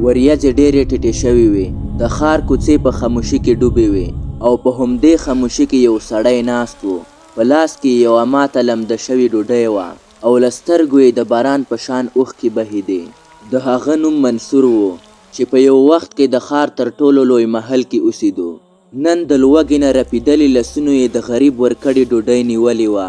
وریځې ډېرې ټیټې شوې وې، د ښار کوڅې په خاموشي کې ډوبې وې او په همدې خاموشي کې یو سړی ناست و. په لاس کې یې یوه ماته لمده شوې ډوډۍ وه او له سترګو یې د باران په شان اوښکې بهیدې. د هغه نوم منصور و، چې په یو وخت کې د ښار تر ټولو لوی محل کې اوسیدو. نن د لوږې نه رپیدلي لاسونو یې د غریب ورکړې ډوډۍ نیولې وه.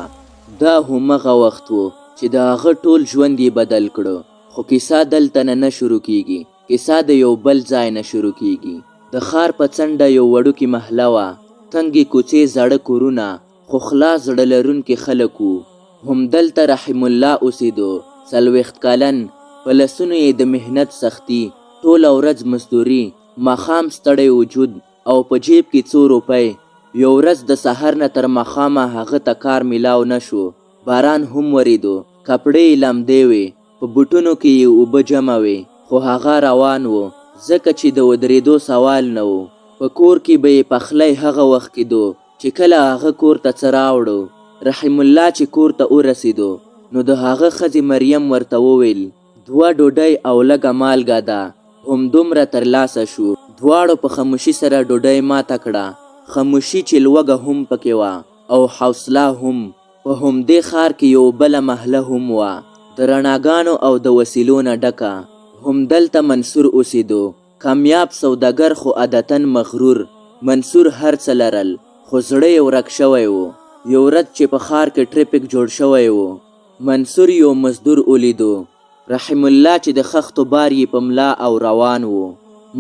دا همغه وخت و، چې د هغه ټول ژوند یې بدل کړو. خو کیسه دلته نه نه شروع کیږي، کیسه د یو بل ځای نه شروع کیږي. د ښار په څنډه یو وړوکې محله وه، تنګې کوڅې، زاړه کورونه، خو خلاص زړه لرونکي خلک وو. همدلته رحیم الله اوسیدو، 40 کلن، په لاسونو یې د محنت سختي، ټوله ورځ مزدوري، ماښام ستړی وجود او په جیب کې څو روپۍ. یو ورځ د سهار نه تر ماښامه هغه ته کار میلاو نه شو، باران هم وریدو، کپړې یې لمدې وې، په بوټونو کې یې اوبه جمع وې، خو هغه روان و، ځکه چې د ودریدو سوال نه و. په کور کې به یې پخلی هغه وخت کیدو چې کله هغه کور ته څه راوړو. رحیم الله چې کور ته ورسیدو نو د هغه ښځې مریم ورته وویل، دوه ډوډۍ او لږه مالګه ده، همدومره تر لاسه شو. دواړو په خاموشي سره ډوډۍ ماته کړه، خاموشي چې لوږه هم پکې وه او حوصله هم. په همدې ښار کې یو بله محله هم وه، د رڼاګانو او د وسیلو نه ډکه. همدلته منصور اوسیدو، کامیاب سوداګر خو عادتاً مغرور. منصور هر څه لرل، خو زړه یې ورک شوی و. یو ورځ چې په ښار کې ټریفک جوړ شوی و، منصور یو مزدور ولیدو، رحیم الله، چې د خښتو بار یې په ملا او روان و.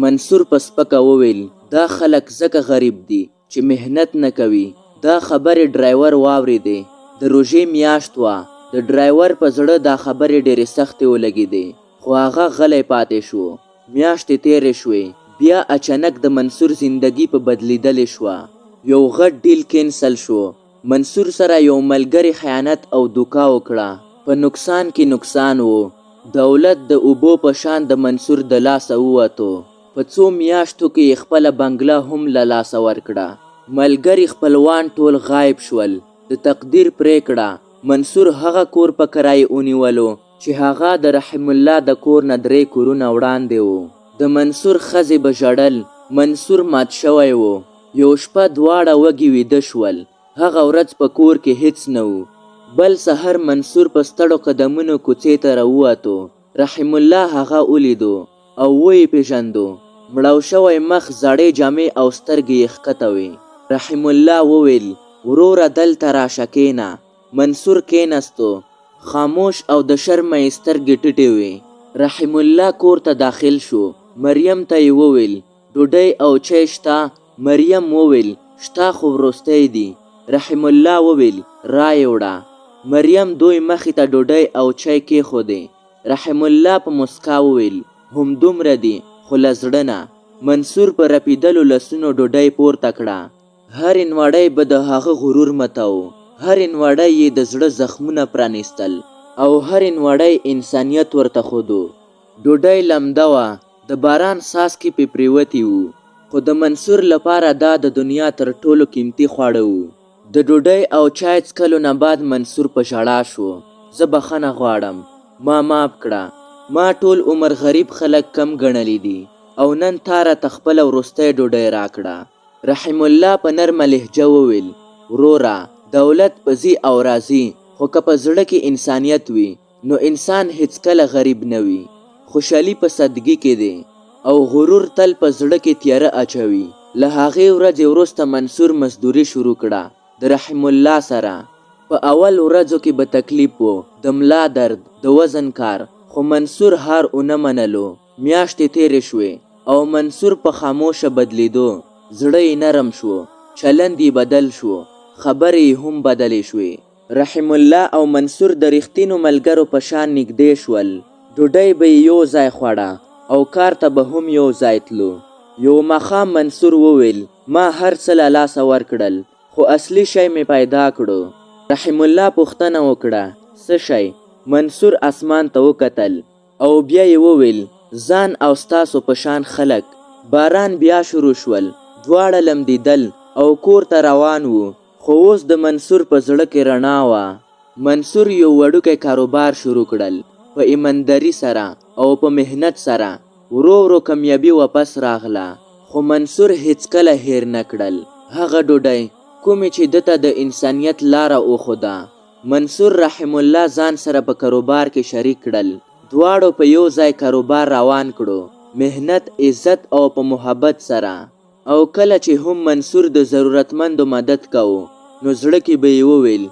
منصور په سپکه وویل، دا خلک ځکه غریب دي چې محنت نه کوي. دا خبرې ډرایور واورېدې. د روژې میاشت وه. د ډرایور په زړه دا خبرې ډېرې سختې ولګېدې، خو هغه غلی پاتې شو. میاشتې تېرې شوې. بیا اچنک د منصور زندګي په بدلیدلې شوه. یو غټ ډیل کینسل شو. منصور سره یو ملګري خیانت او دوکه وکړه. په نقصان کې نقصان و. دولت د اوبو په شان د منصور د لاسه ووتو. په څو میاشتو کې یې خپله بنګله هم له لاسه ورکړه. ملګري خپلوان ټول غایب شول. د تقدیر پرېکړه، منصور هغه کور په کرایې ونیولو چې هغه د رحیم الله د کور نه درې کورونه وړاندې و. د منصور ښځې به ژړل، منصور مات شوی و. یو شپه دواړه وږي ویده شول. هغه ورځ په کور کې هیڅ نه وو. بل سحر منصور په ستړو قدمونو کوڅې ته راووتو. رحیم الله هغه ولیدو او و یې پېژندو. مړاو شوی مخ، زړې جامې او سترګې یې ښکته وې. رحیم الله وویل، وروره دلته راشه کېنه. منصور کېناستو. خاموش او د شرمه یې سترګې ټیټې وې. رحیم الله کور ته داخل شو. مریم ته یې وویل، ډوډۍ او چای شته؟ مریم وویل، شته خو وروستی دي. رحیم الله وویل، را یې وړه. مریم دوی مخې ته ډوډۍ او چای کېښودې. رحیم الله په موسکا وویل، همدومره دي، خو له زړه نه. منصور په رپېدلو لاسونو ډوډۍ پورته کړه. هرې نوړۍ به د هغه غرور متاوه، هرې نوړۍ یې د زړه زخمونه پرانیستل او هرې نوړۍ انسانیت ورته ښودو. ډوډۍ لمده وه، د باران څاڅکي پرې پرېوتي وو، خو د منصور لپاره دا د دنیا تر ټولو قیمتي خواړه وو. د ډوډۍ او چای څکلو نه بعد منصور په ژړا شو، زه بخښنه غواړم، ما معاف کړه. ما ټول عمر غریب خلک کم ګڼلي دي او نن تا راته خپله وروستۍ ډوډۍ راکړه. رحیم الله په نرمه لهجه وویل، وروره! دولت په ځي او راځي، خو که په زړه کې انسانیت وي، نو انسان هیڅکله غریب نه وي. خوشحالي په سادګي کې دی او غرور تل په زړه کې تیاره اچوي. له هغې ورځې وروسته منصور مزدوري شروع کړه د رحیم الله سره. په اول ورځو کې به تکلیف و، د ملا درد، د وزن کار، خو منصور هار ونه منلو. میاشتې تېرې شوې او منصور په خاموشه بدلېدو، زړه یې نرم شو، چلند یې بدل شو، خبرې یې هم بدلې شوې. رحیم الله او منصور د رښتینو ملګرو په شان نږدې شول، ډوډۍ به یې یو ځای خوړه او کار ته به هم یو ځای تلو. یو ماښام منصور وویل، ما هر څه له لاسه ورکړل، خو اصلي شی مې پیدا کړو. رحیم الله پوښتنه وکړه، څه شی؟ منصور اسمان ته وکتل او بیا یې وویل، ځان او ستاسو په شان خلک. باران بیا شروع شول، دواړه لمدیدل او کور ته روان وو، خو اوس د منصور په زړه کې رڼا وه. منصور یو وړوکی کاروبار شروع کړل، په ایمانداري سره او په محنت سره. ورو ورو کمیابي واپس راغله، خو منصور هیڅکله هیر نه کړل هغه ډوډی کومې چې ده ته د انسانیت لاره وښوده. منصور رحم الله ځان سره په کاروبار کې شریک کړل. دواړو په یو ځای کاروبار روان کړو، محنت، عزت او په محبت سره. او کله چې هم منصور د ضرورتمندو مدد کاوه نو زړه کې به یې وویل،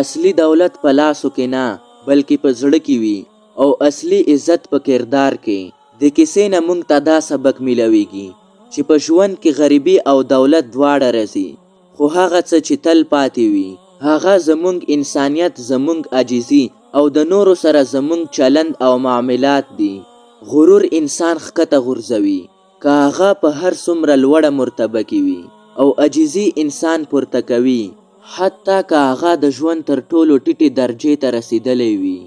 اصلي دولت په لاسو کې نه بلکې په زړه کې وي او اصلي عزت په کردار کې. د کیسې نه مونږ ته دا سبق میلاویږي چې په ژوند کې غریبي او دولت دواړه راځي خو هغه څه چې تل پاتې وي هغه زمونږ انسانیت، زمونږ عاجزي او د نورو سره زمونږ چلند او معاملات دي. غرور انسان ښکته غورځوي که هغه په هر څومره لوړه مرتبه کې وي او عاجزي انسان پورته کوي حتی که هغه د ژوند تر ټولو ټیټې درجې ته رسیدلی وي.